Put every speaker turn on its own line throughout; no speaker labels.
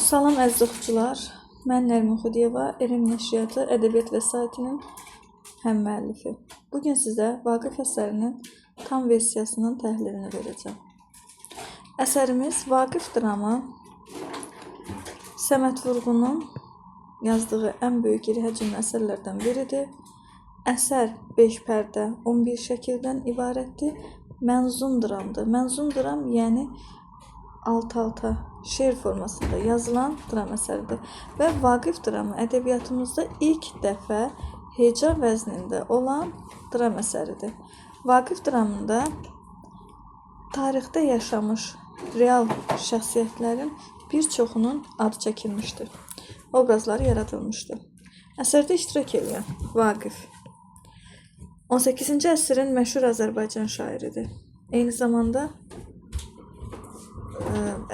Salam əziz oxucular. Mən Nərmin Xudiyeva, Elm Nəşriyyatı Ədəbiyyat vəsaitinin həm müəllifi. Bu gün sizə Vaqif əsərinin tam versiyasının təhlilini verəcəm. Əsərimiz Vaqif dramı Səməd Vurğunun yazdığı ən böyük iri həcmli əsərlərdən biridir. Əsər 5 pərdə, 11 şəkildən ibarətdir. Mənzum dramdır. Mənzum dram, yəni alt-alta şeir formasında yazılan dram əsəridir. Və Vaqif dramı ədəbiyyatımızda ilk dəfə heca vəznində olan dram əsəridir. Vaqif dramında tarixdə yaşamış real şəxsiyyətlərin bir çoxunun adı çəkilmişdir. Obrazları yaradılmışdır. Əsərdə iştirak edən Vaqif 18-ci əsrin məşhur Azərbaycan şairidir. Eyni zamanda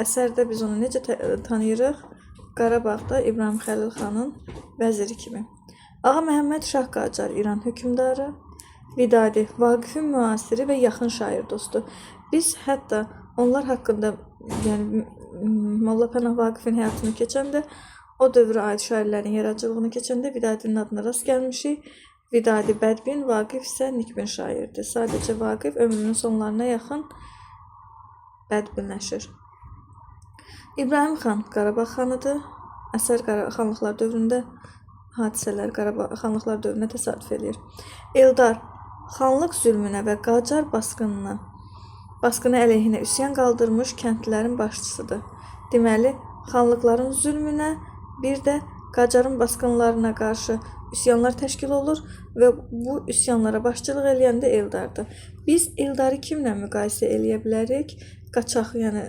əsərdə biz onu necə tanıyırıq? Qarabağda İbrahim Xəlil xanın vəziri kimi. Ağa Məhəmməd Şah Qacar İran hökmdarı, Vidadi Vaqifin müasiri və yaxın şair dostu. Biz hətta onlar haqqında, yəni Molla Pənah Vaqifin həyatını keçəndə, o dövrə aid şairlərin yaradıcılığını keçəndə Vidadinin adına rast gəlmişik. Vidadi bədbin, Vaqif isə nikbin şairdir. Sadəcə Vaqif ömrünün sonlarına yaxın bədbinləşir. İbrahim xan Qarabağ xanıdır. Əsər xanlıqlar dövründə hadisələr Qarabağ xanlıqlar dövrünə təsadüf eləyir. Eldar xanlıq zülmünə və Qacar basqını əleyhinə üsyan qaldırmış kəndlilərin başçısıdır. Deməli, xanlıqların zülmünə, bir də Qacarın basqınlarına qarşı üsyanlar təşkil olur və bu üsyanlara başçılıq eləyən də Eldardır. Biz Eldarı kimlə müqayisə eləyə bilərik? Qaçaq, yəni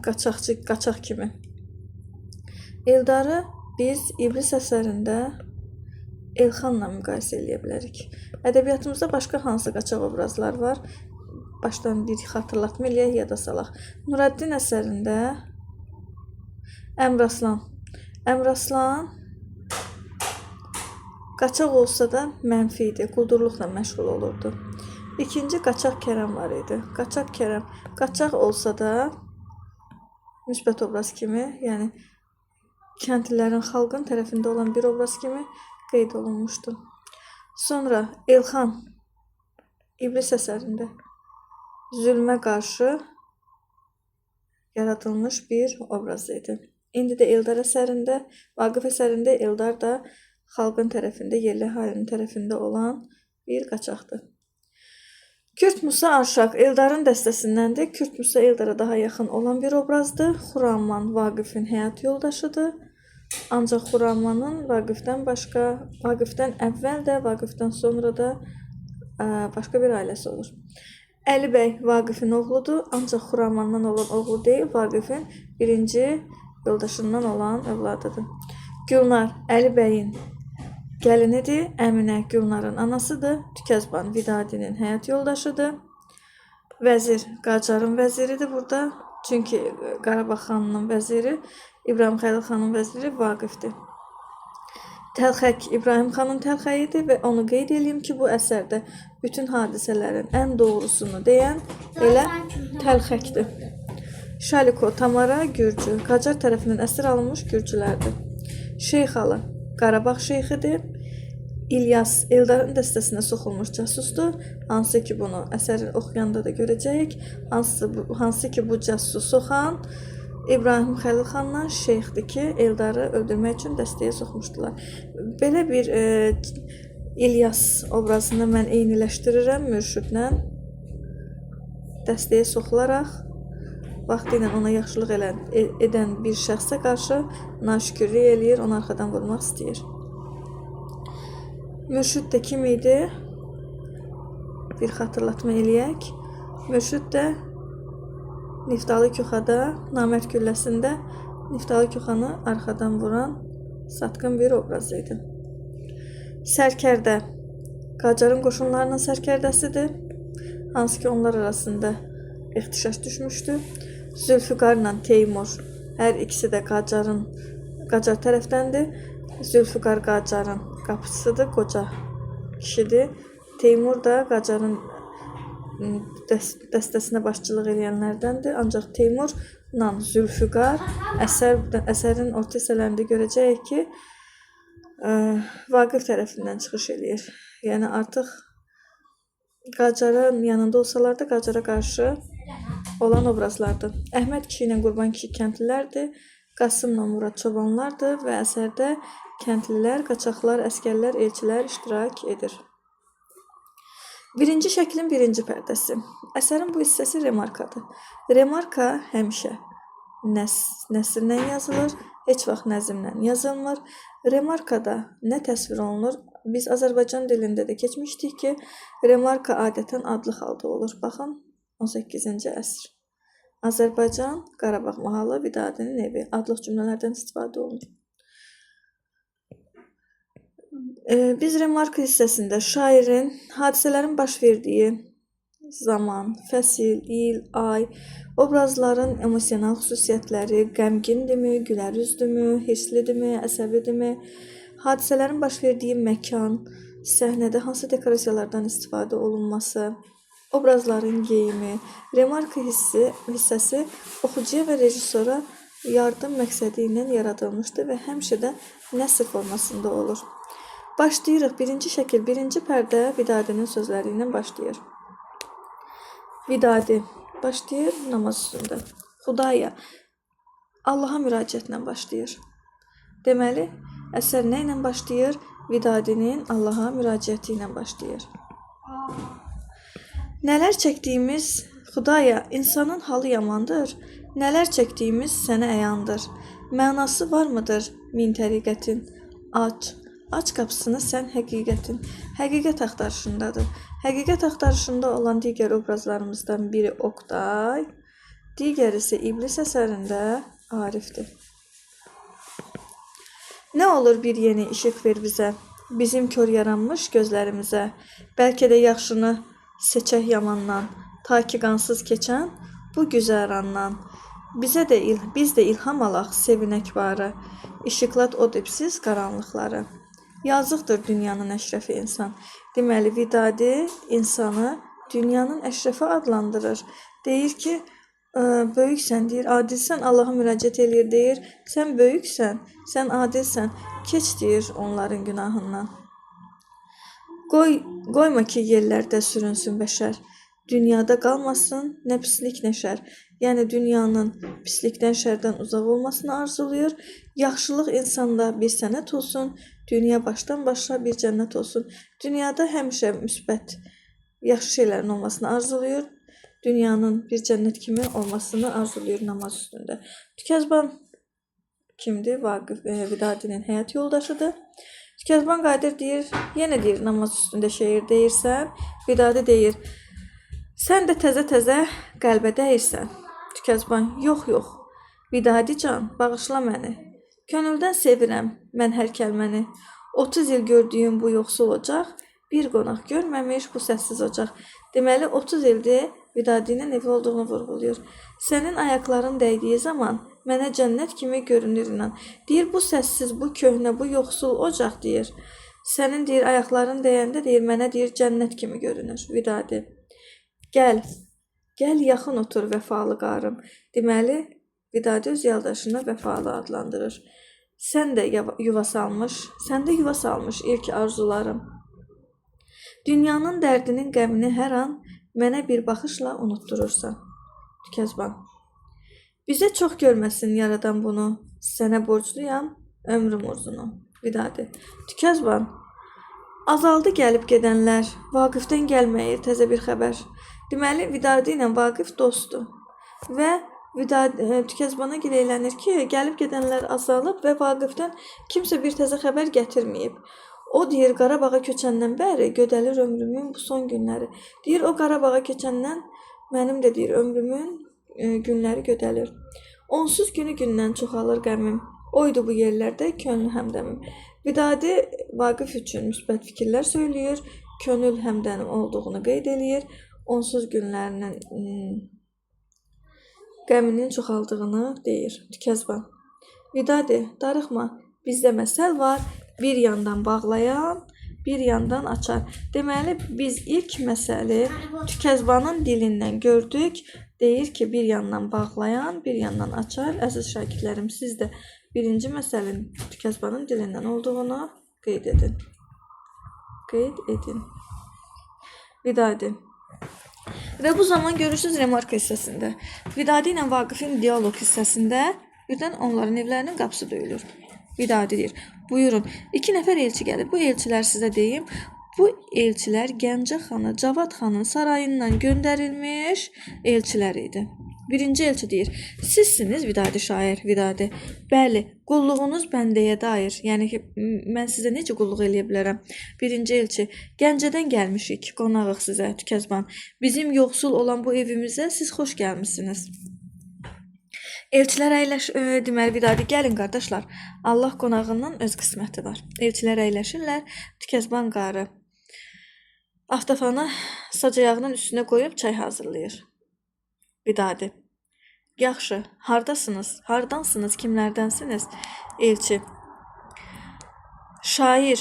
qaçaqçı, qaçaq kimi. Eldarı biz İblis əsərində Elxanla müqayisə eləyə bilərik. Ədəbiyyatımızda başqa hansı qaçaq obrazlar var? Başdan bir xatırlatma eləyək, yada salaq. Nuraddin əsərində Əmraslan. Əmraslan qaçaq olsa da mənfi idi, quldurluqla məşğul olurdu. İkinci qaçaq Kərəm var idi. Qaçaq Kərəm qaçaq olsa da müsbət obraz kimi, yəni kəndlilərin, xalqın tərəfində olan bir obraz kimi qeyd olunmuşdu. Sonra Elxan İblis əsərində zülmə qarşı yaradılmış bir obraz idi. İndi də Eldar əsərində, Vaqif əsərində Eldar da xalqın tərəfində, yerli əhalinin tərəfində olan bir qaçaqdır. Kürt Musa Arşaq Eldarın dəstəsindəndir. Kürt Musa Eldara daha yaxın olan bir obrazdır. Xuraman Vaqifin həyat yoldaşıdır. Ancaq Xuramanın Vaqifdən başqa, Vaqifdən əvvəl də, Vaqifdən sonra da başqa bir ailəsi olur. Əli bəy Vaqifin oğludur, ancaq Xuramandan olan oğlu deyil, Vaqifin birinci yoldaşından olan övladıdır. Gülnar Əli bəyin gəlinidir, Əminə Gülnarın anasıdır, Tükəzban Vidadinin həyat yoldaşıdır. Vəzir Qacarın vəziridir burada. Çünki Qarabağ xanının vəziri, İbrahim Xəlil xanın vəziri Vaqifdir. Təlxək İbrahim xanın təlxəyidir və onu qeyd eləyim ki, bu əsərdə bütün hadisələrin ən doğrusunu deyən elə Təlxəkdir. Şaliko, Tamara, Gürcü, Qacar tərəfindən əsir alınmış gürcülərdir. Şeyxalı Qarabağ şeyxidir. İlyas Eldarın dəstəsinə soxulmuş casusdur. Hansı ki bunu əsəri oxuyanda da görəcəyik. Hansı ki bu casus soxan İbrahim Xəlil xanla şeyxdir ki, Eldarı öldürmək üçün dəstəyə soxmuşdular. Belə bir İlyas obrazını mən eyniləşdirirəm mürşidlə. Dəstəyə soxularaq vaxtı ilə ona yaxşılıq edən bir şəxsə qarşı naşükürlük eləyir, onu arxadan vurmaq istəyir. Mürşid də kim idi? Bir xatırlatma eləyək. Mürşid də Niftalı Köxada, Namərd gülləsində Niftalı Köxanı arxadan vuran satqın bir obraz idi. Sərkərdə Qacarın qoşunlarının sərkərdəsidir. Hansı ki onlar arasında ixtişaş düşmüşdü. Zülfüqarla Teymur hər ikisi də Qacar tərəfdəndir. Zülfüqar Qacarın qapıçısıdır, qoca kişidir. Teymur da Qacarın dəstəsinə başçılıq edənlərdəndir. Ancaq Teymurla Zülfüqar əsərin orta hissələrində görəcəyik ki, Vaqif tərəfindən çıxış eləyir. Yəni artıq Qacarın yanında olsalar da Qacara qarşı olan obrazlardır. Əhməd kişi ilə Qurban kişi kəndlilərdir. Qasımla Murad çobanlardır və əsərdə kəndlilər, qaçaqlar, əsgərlər, elçilər iştirak edir. Birinci şəklin birinci pərdəsi. Əsərin bu hissəsi remarkadır. Remarka həmişə nəsrlə yazılır, heç vaxt nəzmlə yazılmır. Remarkada nə təsvir olunur? Biz Azərbaycan dilində də keçmişdik ki, remarka adətən adlıq halda olur. Baxın, 18-ci əsr. Azərbaycan, Qarabağ mahalı, Vidadinin evi. Adlıq cümlələrdən istifadə olunur. Biz remarka hissəsində şairin hadisələrin baş verdiyi zaman, fəsil, il, ay, obrazların emosional xüsusiyyətləri, qəmgindirmi, gülərüzdürmü, hirslidirmi, əsəbidirmi, hadisələrin baş verdiyi məkan, səhnədə hansı dekorasiyalardan istifadə olunması, obrazların geyimi, remarka hissəsi oxucuya və rejissora yardım məqsədi ilə yaradılmışdır və həmişə də nəsr formasında olur. Başlayırıq. Birinci şəkil, birinci pərdə Vidadinin sözləri ilə başlayır. Vidadi başlayır namaz üstündə. Xudaya, Allaha müraciətlə başlayır. Deməli, əsər nə ilə başlayır? Vidadinin Allaha müraciəti ilə başlayır. Nələr çəkdiyimiz, Xudaya, insanın halı yamandır. Nələr çəkdiyimiz sənə əyandır. Mənası varmıdır min təriqətin? Aç, aç qapısını sən həqiqətin. Həqiqət axtarışındadır. Həqiqət axtarışında olan digər obrazlarımızdan biri Oqtay, digəri isə İblis əsərində Arifdir. Nə olur bir yeni işıq ver bizə, bizim kör yaranmış gözlərimizə. Bəlkə də yaxşını seçək yamandan, ta ki qansız keçən bu güzərandan. Biz də ilham alaq, sevinək barı, işıqlat o dipsiz qaranlıqları. Yazıqdır dünyanın əşrəfi insan. Deməli, Vidadi insanı dünyanın əşrəfi adlandırır. Deyir ki, böyüksən, deyir, adilsən, Allaha müraciət eləyir, deyir, sən böyüksən, sən adilsən, keç, deyir, onların günahından. Qoyma ki, yerlərdə sürünsün bəşər, dünyada qalmasın nə pislik, nə şər. Yəni, dünyanın pislikdən, şərdən uzaq olmasını arzulayır. Yaxşılıq insanda bir sənət olsun, dünya başdan başa bir cənnət olsun. Dünyada həmişə müsbət, yaxşı şeylərin olmasını arzulayır. Dünyanın bir cənnət kimi olmasını arzulayır namaz üstündə. Tükəzban kimdir? Vaqif, Vidadinin həyat yoldaşıdır. Tükəzban qayıdır, deyir, yenə deyir, namaz üstündə şeir deyirsən. Vidadi deyir, sən də təzə-təzə qəlbə dəyirsən. Tükəzban, yox, yox, Vidadi can, bağışla məni. Könüldən sevirəm mən hər kəlməni. 30 il gördüyüm bu yoxsul ocaq, bir qonaq görməmiş bu səssiz ocaq. Deməli, 30 ildir Vidadi ilə evli olduğunu vurğulayır. Sənin ayaqların dəydiyi zaman mənə cənnət kimi görünür inan. Deyir, bu səssiz, bu köhnə, bu yoxsul ocaq deyir. Sənin deyir, ayaqların dəyəndə deyir, mənə deyir, cənnət kimi görünür Vidadi. Gəl, gəl yaxın otur vəfalı qarım. Deməli, Vidadi öz yoldaşını vəfalı adlandırır. Sən də yuva salmış, sən də yuva salmış ilk arzularım. Dünyanın dərdinin qəmini hər an mənə bir baxışla unutdurursan. Tükəzban. Bizə çox görməsin yaradan bunu. Sənə borcluyam ömrüm uzunu. Vidadi. Tükəzban. Azaldı gəlib gedənlər. Vaqifdən gəlməyir təzə bir xəbər. Deməli, Vidadi ilə Vaqif dostdur. Və Tükəzbana gileylənir ki, gəlib gedənlər azalıb və Vaqifdən kimsə bir təzə xəbər gətirməyib. O deyir, Qarabağa köçəndən bəri gödəlir ömrümün bu son günləri. Deyir, o Qarabağa köçəndən mənim də deyir, ömrümün günləri gödəlir. Onsuz günü gündən çoxalır qəmim. Oydu bu yerlərdə könül həmdəmim. Vidadi Vaqif üçün müsbət fikirlər söyləyir, könül həmdənim olduğunu qeyd eləyir. Onsuz günlərinin qəminin çoxaldığını deyir. Tükəzban. Vidadi, darıxma, bizdə məsəl var. Bir yandan bağlayan, bir yandan açar. Deməli, biz ilk məsəli Tükəzbanın dilindən gördük. Deyir ki, bir yandan bağlayan, bir yandan açar. Əziz şagirdlərim, siz də birinci məsəlin Tükəzbanın dilindən olduğunu qeyd edin. Qeyd edin. Vidadi. Və bu zaman görürsünüz remarka hissəsində. Vidadi ilə Vaqifin dialoq hissəsində birdən onların evlərinin qapısı döyülür. Vidadi deyir: "Buyurun." 2 nəfər elçi gəlir. Bu elçilər sizə deyim, bu elçilər Gəncə xanı Cavad xanın sarayından göndərilmiş elçilər idi. Birinci elçi deyir: "Sizsiniz Vidadi şair, Vidadi. Bəli, qulluğunuz bəndəyə dair. Yəni ki, mən sizə necə qulluq eləyə bilərəm?" Birinci elçi: "Gəncədən gəlmişik, qonağıq sizə, Tükəzban. Bizim yoxsul olan bu evimizə siz xoş gəlmisiniz." Elçilər deməli Vidadi, gəlin qardaşlar. Allah qonağından öz qisməti var. Elçilər əyləşirlər. Tükəzban qarı aftafanı sacayağının üstünə qoyub çay hazırlayır. Vidadi: "Yaxşı, hardasınız? Hardansınız? Kimlərdənsiniz?" Elçi: "Şair,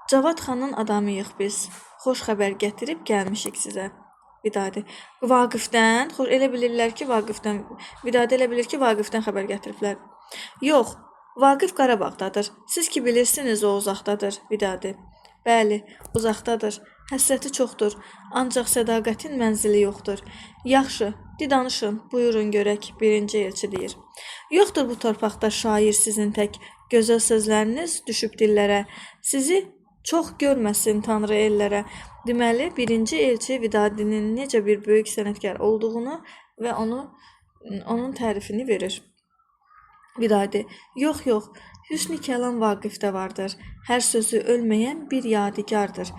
Cavad xanın adamıyıq biz. Xoş xəbər gətirib gəlmişik sizə." Vidadi: "Vaqifdən?" Xoş, elə bilirlər ki, Vaqifdən. Vidadi elə bilir ki, Vaqifdən xəbər gətiriblər. "Yox, Vaqif Qarabağdadır. Siz ki bilirsiniz, o uzaqdadır." Vidadi: "Bəli, uzaqdadır. Həsrəti çoxdur, ancaq sədaqətin mənzili yoxdur." "Yaxşı, di danışın, buyurun görək." Birinci elçi deyir: "Yoxdur bu torpaqda şair sizin tək. Gözəl sözləriniz düşüb dillərə. Sizi çox görməsin Tanrı ellərə." Deməli, birinci elçi Vidadinin necə bir böyük sənətkar olduğunu və onun tərifini verir. Vidadi: "Yox, yox, hüsn-i kəlam Vaqifdə vardır. Hər sözü ölməyən bir yadigardır.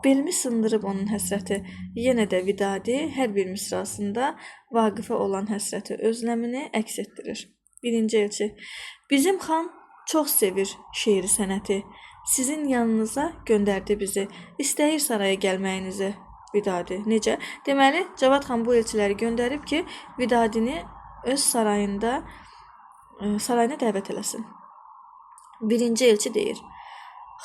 Belimi sındırıb onun həsrəti." Yenə də Vidadi hər bir misrasında Vaqifə olan həsrəti, özləmini əks etdirir. Birinci elçi: "Bizim xan çox sevir şeiri sənəti. Sizin yanınıza göndərdi bizi. İstəyir saraya gəlməyinizi." Vidadi: "Necə?" Deməli, Cavad xan bu elçiləri göndərib ki, Vidadini öz sarayına dəvət eləsin. Birinci elçi deyir: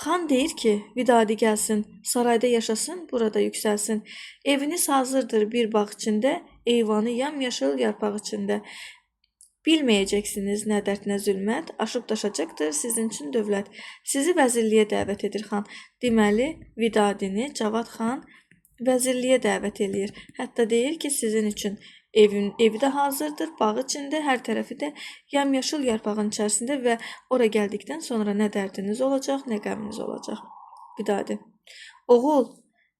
"Xan deyir ki, Vidadi gəlsin, sarayda yaşasın, burada yüksəlsin. Eviniz hazırdır bir bağ içində, eyvanı yamyaşıl yarpaq içində. Bilməyəcəksiniz nə dərd, nə zülmət, aşıb daşacaqdır sizin üçün dövlət. Sizi vəzirliyə dəvət edir xan." Deməli, Vidadini Cavad xan vəzirliyə dəvət eləyir. Hətta deyir ki, sizin üçün evi də hazırdır, bağ içində, hər tərəfi də yamyaşıl yarpağın içərisində və ora gəldikdən sonra nə dərdiniz olacaq, nə qəminiz olacaq. Vidadi: "Oğul,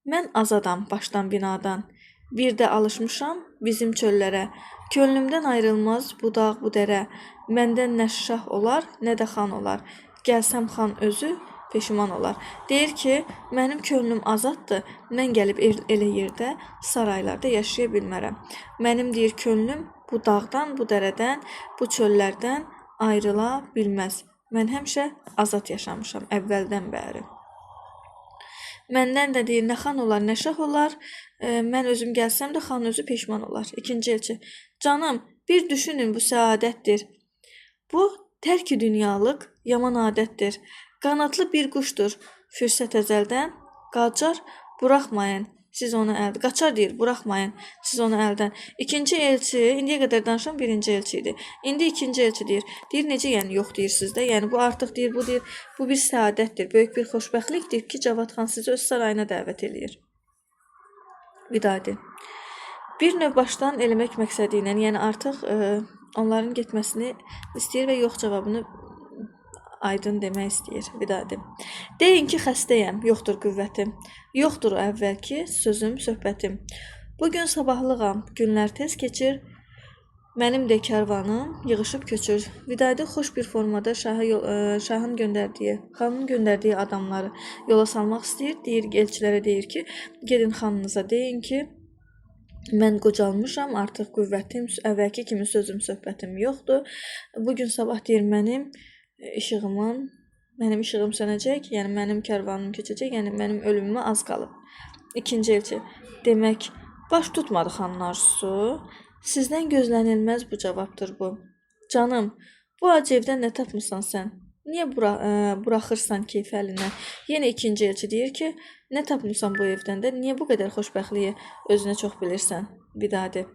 mən azadam başdan binadan. Bir də alışmışam bizim çöllərə. Könlümdən ayrılmaz bu dağ, bu dərə. Məndən nə şah olar, nə də xan olar. Gəlsəm xan özü peşiman olar." Deyir ki, mənim könlüm azaddır. Mən gəlib elə yerdə, saraylarda yaşaya bilmərəm. Mənim, deyir, könlüm bu dağdan, bu dərədən, bu çöllərdən ayrıla bilməz. Mən həmişə azad yaşamışam əvvəldən bəri. Məndən də deyir, nə xan olar, nə şah olar. Mən özüm gəlsəm də xan özü peşman olar. İkinci elçi: "Canım, bir düşünün, bu səadətdir. Bu tərk-i dünyalıq yaman adətdir. Qanadlı bir quşdur, fürsət əzəldən. Qacar, buraxmayın siz onu əldən. Qaçar deyir, buraxmayın siz onu əldən." İkinci elçi, indiyə qədər danışan birinci elçi idi. İndi ikinci elçi deyir. Deyir, necə yəni yox deyirsiniz də? Yəni bu artıq deyir, bu deyir, bu bir səadətdir, böyük bir xoşbəxtlikdir ki, Cavad xan sizi öz sarayına dəvət eləyir. Vidadi: bir növ başdan eləmək məqsədi ilə, yəni artıq onların getməsini istəyir və yox cavabını aydın demək istəyir. Vidadi: "Deyin ki, xəstəyəm, yoxdur qüvvətim. Yoxdur o əvvəlki sözüm, söhbətim. Bugün sabahlığam, günlər tez keçir. Mənim də karvanım yığışıb köçür." Vidadi xoş bir formada şahın göndərdiyi, xanın göndərdiyi adamları yola salmaq istəyir. Deyir, elçilərə deyir ki, gedin xanınıza deyin ki, mən qocalmışam, artıq qüvvətim, əvvəlki kimi sözüm, söhbətim yoxdur. Bugün sabah deyir, mənim işığım sönəcək, yəni mənim karvanım köçəcək, yəni mənim ölümümə az qalıb. İkinci elçi: "Demək, baş tutmadı xanın arzusu. Sizdən gözlənilməz bu cavabdır bu. Canım, bu ac evdən nə tapmısan sən? Niyə buraxırsan keyfi əlindən? Yenə ikinci elçi deyir ki, nə tapmısan bu evdən də? Niyə bu qədər xoşbəxtliyi özünə çox bilirsən? Vidadi.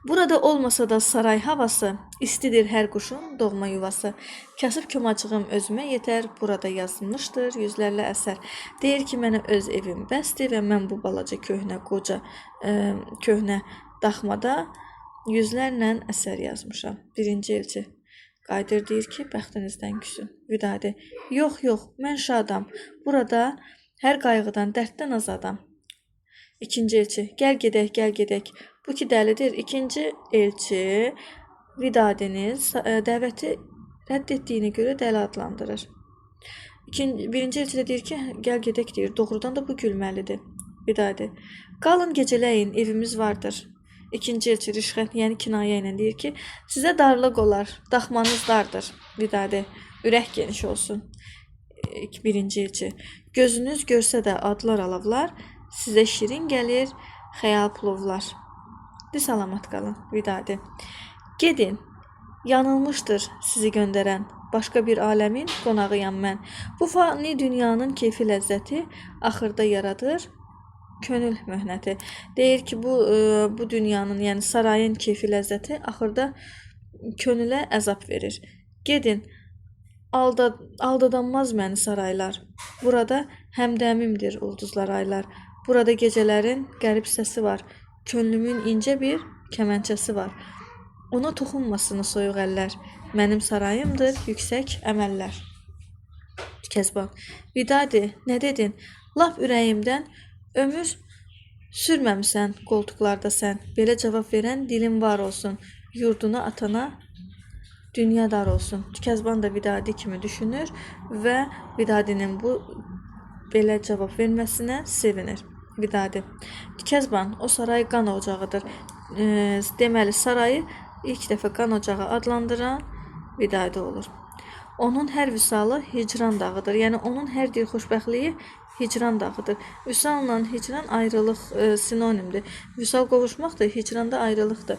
Burada olmasa da saray havası, istidir hər quşun doğma yuvası. Kasıb komacığım özümə yetər, burada yazılmışdır yüzlərlə əsər. Deyir ki, mənə öz evim bəsdir və mən bu balaca köhnə qoca köhnə daxmada yüzlərlə əsər yazmışam. Birinci elçi qayıdır, deyir ki, bəxtinizdən küsün. Vidadi. Yox, yox, mən şadam. Burada hər qayğıdan, dərddən azadam. İkinci elçi, gəl gedək, gəl gedək. Bu ki dəlidir. İkinci elçi Vidadinin dəvəti rədd etdiyinə görə dəli adlandırır. Birinci elçi də deyir ki, gəl gedək deyir. Doğrudan da bu gülməlidir. Vidadi. Qalın gecələyin, evimiz vardır. İkinci elçi rişxənd, yəni kinayə ilə deyir ki, sizə darlıq olar, daxmanız dardır. Vidadi. Ürək geniş olsun. Birinci elçi. Gözünüz görsə də adlar alavlar, sizə şirin gəlir xəyal plovlar. De salamat qalın. Vidadi. Gedin. Yanılmışdır sizi göndərən. Başqa bir aləmin qonağıyam mən. Bu fani dünyanın keyfi ləzzəti axırda yaradır könül möhnəti. Deyir ki, bu dünyanın, yəni sarayın keyfi ləzzəti axırda könülə əzab verir. Gedin. Aldadanmaz məni saraylar. Burada həmdəmimdir ulduzlar, aylar. Burada gecələrin qərib səsi var. Könlümün incə bir kəmənçəsi var. Ona toxunmasın o soyuq əllər. Mənim sarayımdır yüksək əməllər. Kəzban. Vidadi, nə dedin? Lap ürəyimdən ömür sürməmisən qoltuqlarda sən. Belə cavab verən dilin var olsun. Yurduna, atana dünya dar olsun. Kəzban da Vidadi kimi düşünür və Vidadinin bu belə cavab verməsinə sevinir. Vidadi. Kəzban, o saray qan ocağıdır. Deməli, sarayı ilk dəfə qan ocağı adlandıran Vidadi olur. Onun hər vüsalı hicran dağıdır. Yəni onun hər bir xoşbəxtliyi hicran dağıdır. Vüsalla hicran ayrılıq sinonimdir. Vüsal qovuşmaqdır, hicran da ayrılıqdır.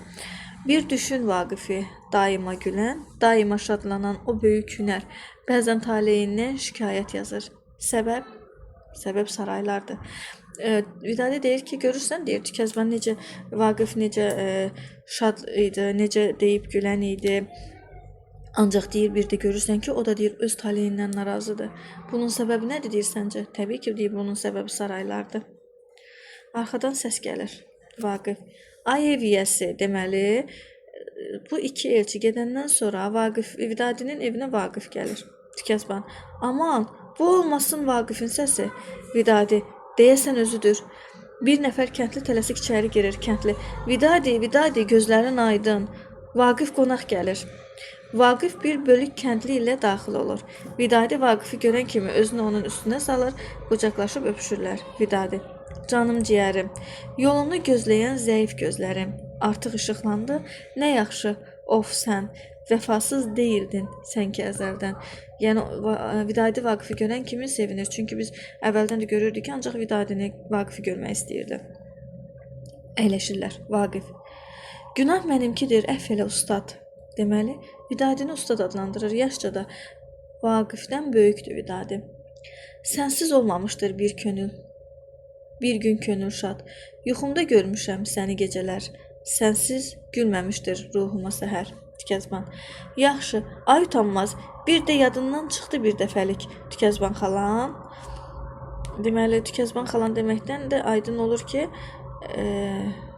Bir düşün Vaqifi, daima gülən, daima şadlanan o böyük hünər bəzən taleyindən şikayət yazır. Səbəb? Səbəb saraylardır. Vidadi deyir ki, görürsən, deyir, Kəzban necə, Vaqif necə şad idi, necə deyib gülən idi. Ancaq deyir, bir də görürsən ki, o da deyir, öz taleyindən narazıdır. Bunun səbəbi nədir deyir səncə? Təbii ki, deyir, bunun səbəbi saraylardır. Arxadan səs gəlir. Vaqif. Ay ev yiyəsi, deməli, bu iki elçi gedəndən sonra Vaqif, Vidadinin evinə Vaqif gəlir. Kəzban. Aman, bu olmasın Vaqifin səsi. Vidadi. Deyəsən özüdür. Bir nəfər kəndli tələsik içəri girir. Kəndli. Vidadi, Vidadi, gözlərin aydın. Vaqif qonaq gəlir. Vaqif bir bölük kəndli ilə daxil olur. Vidadi Vaqifi görən kimi özünü onun üstünə salır, qucaqlaşıb öpüşürlər. Vidadi. Canım ciyərim, yolunu gözləyən zəif gözlərim artıq işıqlandı. Nə yaxşı, of sən, vəfasız deyildin sən ki əzəldən. Yəni Vidadi Vaqifi görən kimi sevinir. Çünki biz əvvəldən də görürdük ki, ancaq Vidadini Vaqifi görmək istəyirdi. Əyləşirlər. Vaqif. Günah mənimkidir, əfv elə ustad. Deməli, Vidadini ustad adlandırır. Yaşca da Vaqifdən böyükdür Vidadi. Sənsiz olmamışdır bir könül. Bir gün könül şad. Yuxumda görmüşəm səni gecələr. Sənsiz gülməmişdir ruhuma səhər. Tükəzban. Yaxşı, ay utanmaz. Bir də yadından çıxdı bir dəfəlik. Tükəzban xalan. Deməli, Tükəzban xalan deməkdən də aydın olur ki,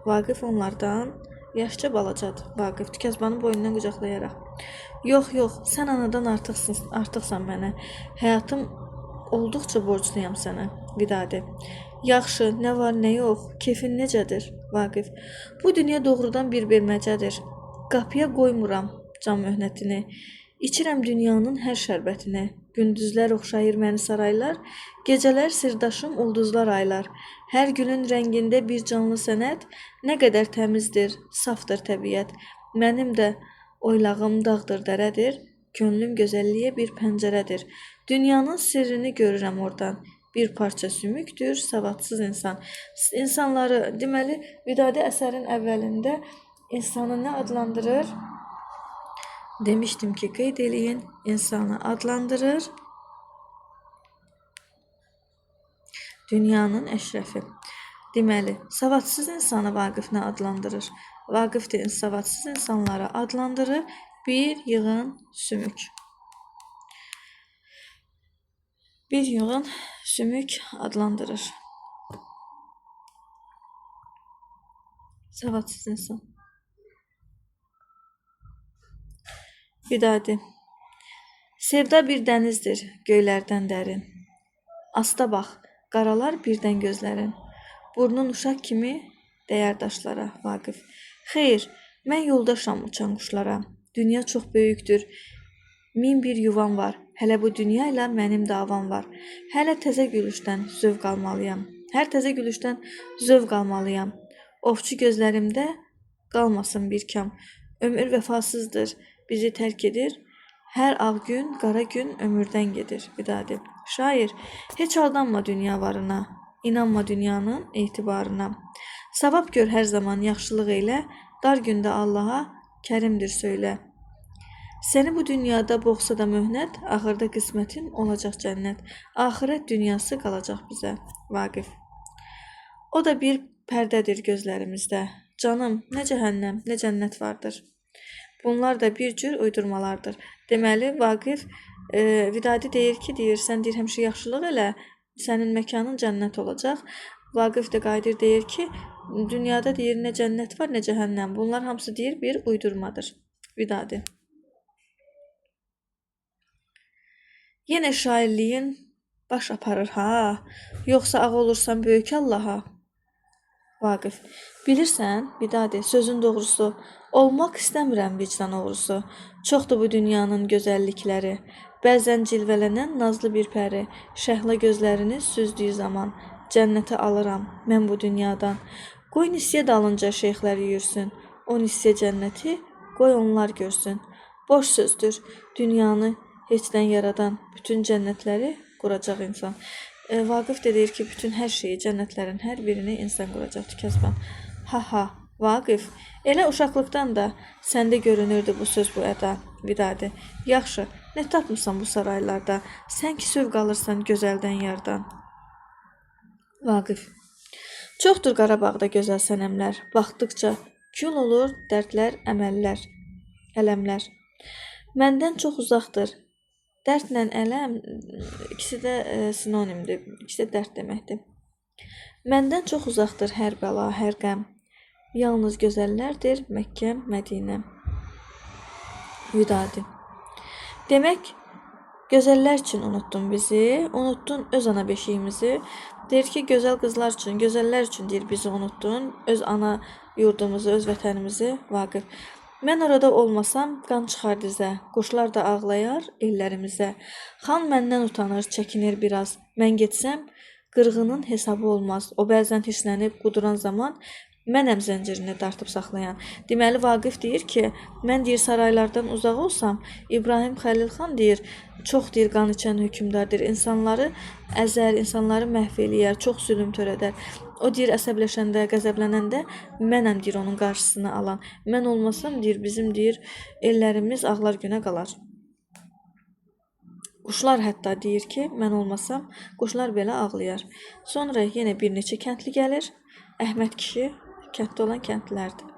Vaqif onlardan yaşca balacadır. Vaqif Tükəzbanın boynundan qucaqlayaraq. Yox, yox, sən anadan artıqsın, artıqsan mənə. Həyatım olduqca borcluyam sənə. Vidadi. Yaxşı, nə var, nə yox, kefin necədir? Vaqif. Bu dünya doğrudan bir bilməcədir. Qapıya qoymuram can möhnətini. İçirəm dünyanın hər şərbətini. Gündüzlər oxşayır məni saraylar, gecələr sirdaşım ulduzlar aylar. Hər gülün rəngində bir canlı sənət, nə qədər təmizdir, safdır təbiət. Mənim də oylağım dağdır, dərədir, könlüm gözəlliyə bir pəncərədir. Dünyanın sirrini görürəm oradan. Bir parça sümükdür, savadsız insan. İnsanları, deməli, Vidadi əsərin əvvəlində insanı nə adlandırır? Demişdim ki, qeyd eləyin, insanı adlandırır. Dünyanın əşrəfi. Deməli, savadsız insanı Vaqif nə adlandırır? Vaqif də savadsız insanları adlandırır bir yığın sümük. Bir yığın sümük adlandırır. Savadsız insan. Vidadi. Sevda bir dənizdir, göylərdən dərin. Asta bax, qaralar birdən gözlərin. Burnun uşaq kimi dəyər daşlara, Vaqif. Xeyr, mən yoldaşam uçan quşlara. Dünya çox böyükdür. 1001 yuvam var. Hələ bu dünya ilə mənim davam var. Hələ təzə gülüşdən zövq almalıyam. Hər təzə gülüşdən zövq almalıyam. Ovçu gözlərimdə qalmasın bir kam. Ömür vəfasızdır, bizi tərk edir. Hər ağ gün, qara gün ömürdən gedir. Vidadi. Şair, heç aldanma dünya varına, inanma dünyanın etibarına. Savab gör hər zaman yaxşılıq elə, dar gündə Allaha kərimdir söylə. Səni bu dünyada boğsa da möhnət, axırda qismətin olacaq cənnət. Axirət dünyası qalacaq bizə. Vaqif. O da bir pərdədir gözlərimizdə. Canım, nə cəhənnəm, nə cənnət vardır. Bunlar da bir cür uydurmalardır. Deməli, Vaqif Vidadi deyir ki, deyir, sən deyir, həmişə yaxşılıq elə, sənin məkanın cənnət olacaq. Vaqif də qayıdır deyir ki, dünyada deyir, nə cənnət var, nə cəhənnəm. Bunlar hamısı deyir, bir uydurmadır. Vidadi. Yenə şairliyin baş aparır ha, yoxsa ağ olursan böyük Allaha. Vaqif. Bilirsən, Vidadi, sözün doğrusu, olmaq istəmirəm vicdan oğrusu. Çoxdur bu dünyanın gözəllikləri. Bəzən cilvələnən nazlı bir pəri, şəhla gözlərini süzdüyü zaman cənnətə alıram mən bu dünyadan. Qoy nisyə dalınca şeyxlər yürüsün, o nisyə cənnəti qoy onlar görsün. Boş sözdür, dünyanı heçdən yaradan bütün cənnətləri quracaq insan. Vaqif də deyir ki, bütün hər şeyi, cənnətlərin hər birini insan quracaqdır. Kəzban. Ha ha, Vaqif, elə uşaqlıqdan da səndə görünürdü bu söz, bu əda. Vidadi. Yaxşı, nə tapmısan bu saraylarda? Sən ki sövq alırsan gözəldən yardan. Vaqif. Çoxdur Qarabağda gözəl sənəmlər. Baxdıqca kül olur dərdlər, əməllər, ələmlər. Məndən çox uzaqdır. Dərdlə ələm ikisi də sinonimdir, ikisi də dərd deməkdir. Məndən çox uzaqdır hər bəla, hər qəm. Yalnız gözəllərdir Məkkəm, Mədinəm. Vidadi. Demək, gözəllər üçün unuttun bizi, unuttun öz ana beşiyimizi. Deyir ki, gözəl qızlar üçün, gözəllər üçün deyir bizi unuttun, öz ana yurdumuzu, öz vətənimizi, Vaqif. Mən orada olmasam, qan çıxar dizə, quşlar da ağlayar ellərimizə. Xan məndən utanır, çəkinir biraz. Mən getsəm, qırğının hesabı olmaz. O bəzən hirslənib quduran zaman mənəm zəncirini dartıb saxlayan. Deməli, Vaqif deyir ki, mən deyir saraylardan uzaq olsam, İbrahim Xəlil xan deyir, çox deyir qan içən hökmdardır. İnsanları əzər, insanları məhv eləyər, çox zülüm törədər. O deyir əsəbləşəndə, qəzəblənəndə mənəm deyir onun qarşısını alan. Mən olmasam deyir bizim deyir ellərimiz ağlar günə qalar. Quşlar hətta deyir ki, mən olmasam quşlar belə ağlayar. Sonra yenə bir neçə kəndli gəlir. Əhməd kişi kənddə olan kəndlilərdir.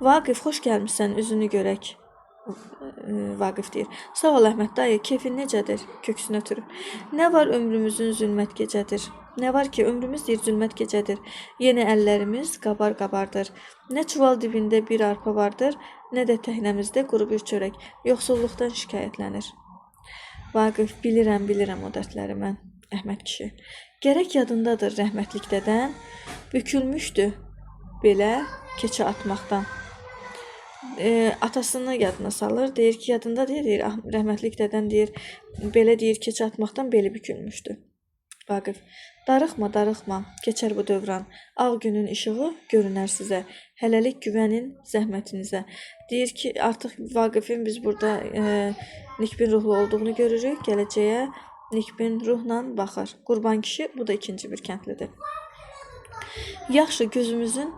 Vaqif, xoş gəlmisən, üzünü görək. Vaqif deyir. Sağ ol Əhməd dayı, kefin necədir? Köksünü ötürür. Nə var ömrümüzün zülmət gecədir. Nə var ki, ömrümüz deyir zülmət gecədir. Yenə əllərimiz qabar-qabardır. Nə çuval dibində bir arpa vardır, nə də təhnəmizdə quru bir çörək. Yoxsulluqdan şikayətlənir. Vaqif, bilirəm, bilirəm o dərdləri mən. Əhməd kişi. Gərək yadındadır rəhmətlik dədən, bükülmüşdü belə keçə atmaqdan. Atasını yadına salır, deyir ki, yadında deyir, rəhmətlik dədən deyir, belə deyir, keçə atmaqdan beli bükülmüşdü. Vaqif, darıxma, darıxma, keçər bu dövran. Ağ günün işığı görünər sizə. Hələlik güvənin zəhmətinizə. Deyir ki, artıq Vaqifin biz burada nikbin ruhlu olduğunu görürük. Gələcəyə nikbin ruhla baxır. Qurban kişi, bu da ikinci bir kəndlidir. Yaxşı, gözümüzün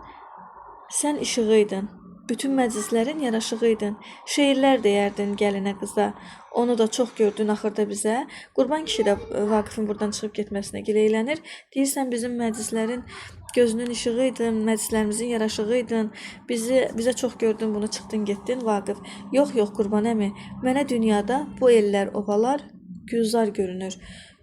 sən işığı idin. Bütün məclislərin yaraşığı idin. Şeirlər deyərdin gəlinə qıza. Onu da çox gördün axırda bizə. Qurban kişi də Vaqifin buradan çıxıb getməsinə gileylənir. Deyirsən bizim məclislərin gözünün işığı idin, məclislərimizin yaraşığı idin. Bizə çox gördün bunu, çıxdın getdin Vaqif. Yox, yox Qurban əmi, mənə dünyada bu ellər, obalar gülzar görünür.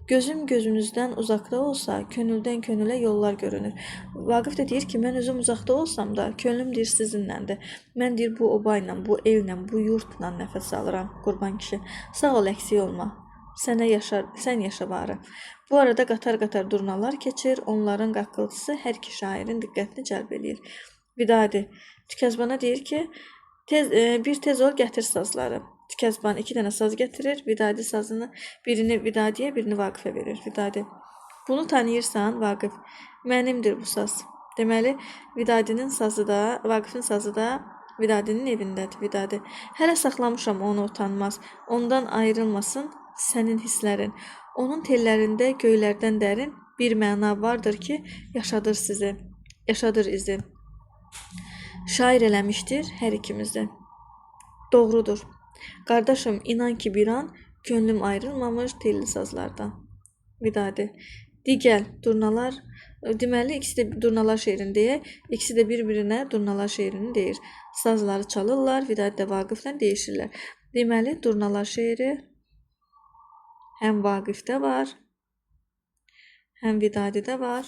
Gözüm gözünüzdən uzaqda olsa, könüldən könülə yollar görünür. Vaqif də deyir ki, mən özüm uzaqda olsam da, könlüm deyir sizinləndir. Mən deyir bu obayla, bu ellə, bu yurtla nəfəs alıram, Qurban kişi. Sağ ol, əksik olma. Sənə yaşar, sən yaşa barı. Bu arada qatar-qatar durnalar keçir, onların qaqqıltısı hər iki şairin diqqətini cəlb eləyir. Vidadi Tükəzbana deyir ki, bir tez ol gətir sazları. Tükəzban 2 dənə saz gətirir. Vidadi sazını birini Vidadiyə, birini Vaqifə verir. Vidadi. Bunu tanıyırsan Vaqif? Mənimdir bu saz. Deməli, Vidadinin sazı da, Vaqifin sazı da Vidadinin evindədir. Vidadi. Hələ saxlamışam onu utanmaz. Ondan ayrılmasın sənin hisslərin. Onun tellərində göylərdən dərin bir məna vardır ki, yaşadır sizi. Yaşadır izi. Şair eləmişdir hər ikimizi. Doğrudur. Qardaşım, inan ki bir an könlüm ayrılmamış telli sazlardan. Vidadi. Digəl, durnalar. Deməli, ikisi də durnalar şeirini deyir. İkisi də bir-birinə durnalar şeirini deyir. Sazları çalırlar, Vidadi də Vaqiflə deyişirlər. Deməli, durnalar şeiri həm Vaqifdə var, həm Vidadidə var.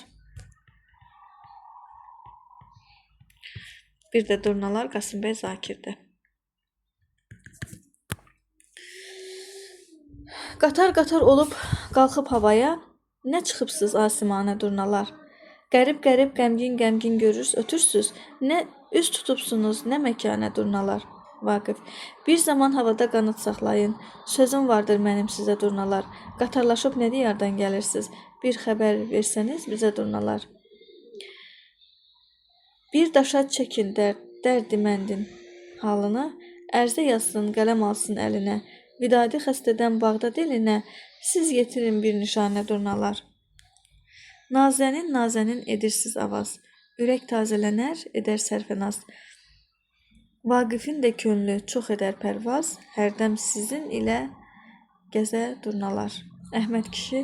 Bir də durnalar Qasım bəy Zakirdə. Qatar-qatar olub qalxıb havaya, nə çıxıbsınız asimana durnalar. Qərib-qərib, qəmgin-qəmgin görürsüz, ötürsüz, nə üz tutubsunuz, nə məkana durnalar. Vaqif. Bir zaman havada qanad saxlayın. Sözüm vardır mənim sizə durnalar. Qatarlaşıb nə diyardan gəlirsiniz? Bir xəbər versəniz bizə durnalar. Bir daşa çəkin dərdiməndin halını, ərzə yazsın, qələm alsın əlinə. Vidadi xəstədən bağda dilinə, siz yetirin bir nişanə durnalar. Nazənin, nazənin edirsiz avaz, ürək tazələnər, edər sərfənaz. Vaqifin də könlü çox edər pərvaz, hərdəm sizin ilə gəzə durnalar. Əhməd kişi,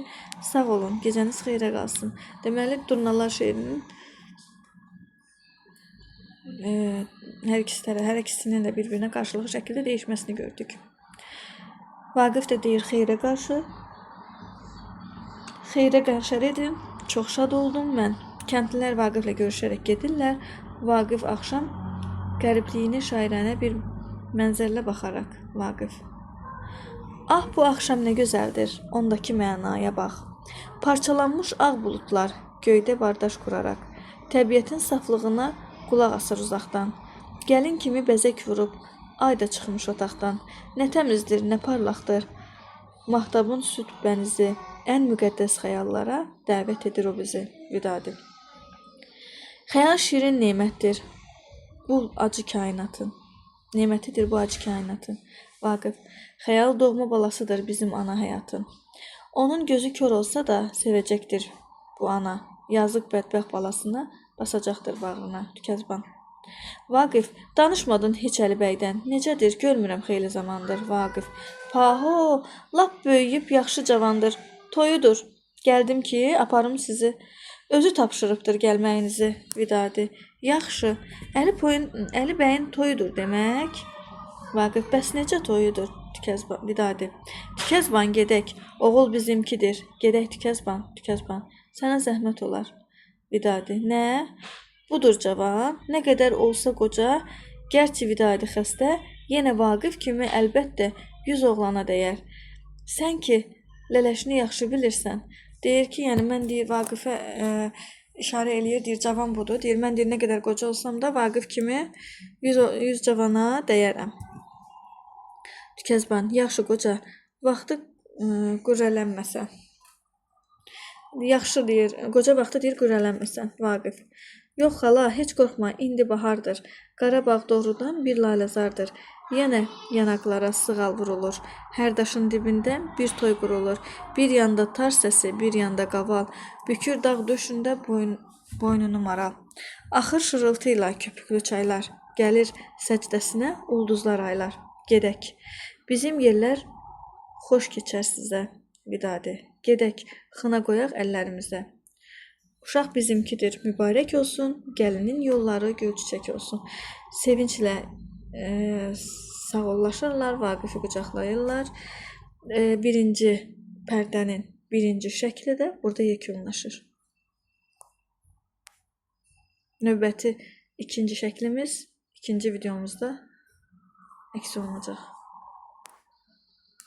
sağ olun, gecəniz xeyrə qalsın. Deməli, durnalar şeirinin hər ikisinin də bir-birinə qarşılıqlı şəkildə değişməsini gördük. Vaqif də deyir xeyrə qarşı. Xeyrə qarşı edin. Çox şad oldum mən. Kəndlilər Vaqiflə görüşərək gedirlər. Vaqif axşam qəribliyini şairənə bir mənzərlə baxaraq. Vaqif. Ah bu axşam nə gözəldir. Ondakı mənaya bax. Parçalanmış ağ buludlar göydə bardaş quraraq təbiətin saflığına qulaq asır uzaqdan. Gəlin kimi bəzək vurub ay da çıxmış otaqdan. Nə təmizdir, nə parlaqdır. Mahtabın süd bənizi ən müqəddəs xəyallara dəvət edir o bizi. Vidadi. Xəyal şirin nemətdir. Bu acı kainatın. Nemətidir bu acı kainatın. Vaqif. Xəyal doğma balasıdır bizim ana həyatın. Onun gözü kör olsa da sevəcəkdir bu ana. Yazıq bədbəxt balasını basacaqdır bağrına. Tükəzban. Vaqif, danışmadın heç Əli bəydən. Necədir, görmürəm xeyli zamandır. Vaqif, paho, lap böyüyüb yaxşı cavandır. Toyudur. Gəldim ki, aparım sizi. Özü tapşırıbdır gəlməyinizi. Vidadi. Yaxşı, Əli bəyin toyudur demək. Vaqif, bəs necə toyudur? Tükəzban, Vidadi. Tükəzban gedək. Oğul bizimkidir. Gedək Tükəzban, Tükəzban. Sənə zəhmət olar. Vidadi. Nə? Budur cavan, nə qədər olsa qoca, gərçi Vidadi xəstə, yenə Vaqif kimi əlbəttə 100 oğlana dəyər. Sən ki, lələşini yaxşı bilirsən. Deyir ki, yəni mən deyir Vaqifə işarə eləyir, deyir cavan budur. Deyir mən deyir nə qədər qoca olsam da Vaqif kimi 100 cavana dəyərəm. Tükəzban, yaxşı qoca, vaxtı qürrələnməsə. Yaxşı deyir, qoca vaxtı deyir qürrələnməsən, Vaqif. Yox xala, heç qorxma, indi bahardır. Qarabağ doğrudan bir laləzardır. Yenə yanaqlara sığal vurulur. Hər daşın dibindən bir toy qurulur. Bir yanda tar səsi, bir yanda qaval. Bükür dağ döşündə boynunu maral. Axır şırıltı ilə köpüklü çaylar. Gəlir səcdəsinə ulduzlar, aylar. Gedək. Bizim yerlər xoş keçər sizə, Vidadi. Gedək, xına qoyaq əllərimizə. Uşaq bizimkidir, mübarək olsun, gəlinin yolları gül çiçək olsun. Sevinclə sağollaşırlar, Vaqifi qucaqlayırlar. Birinci pərdənin birinci şəkli də burada yekunlaşır. Növbəti ikinci şəklimiz ikinci videomuzda əks olunacaq.